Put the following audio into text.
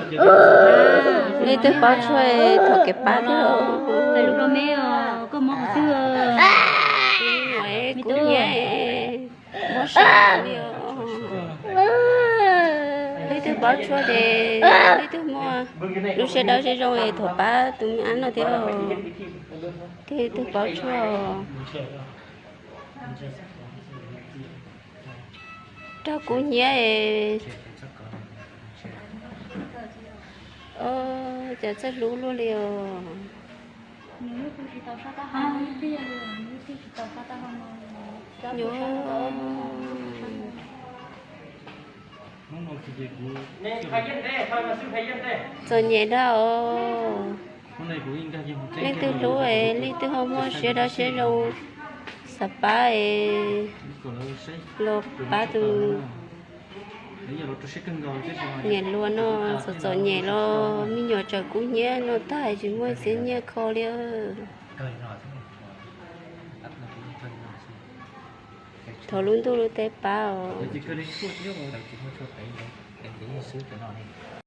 Leej twg paub tshuaj thaum kev pab thiab. Kub hnyiab, mob siab li os. Leej twg paub tshuaj ces leej twg muaj lub siab dawb siab zoo es thov pab tus me ab no thiab. Leej twg paub tshuaj, raug kub hnyiab es, cas txawj hlub luaj li os. Txom nyem dab os. Leej twg hlub es leej twg ho muaj siab dawb siab zoo xav pab es los pab tus niam hluas no txom txom nyem los me nyuam tseem kub hnyiab no tag tsis muaj txiaj nyiaj kho li. Thov lub ntuj lub teb pab os.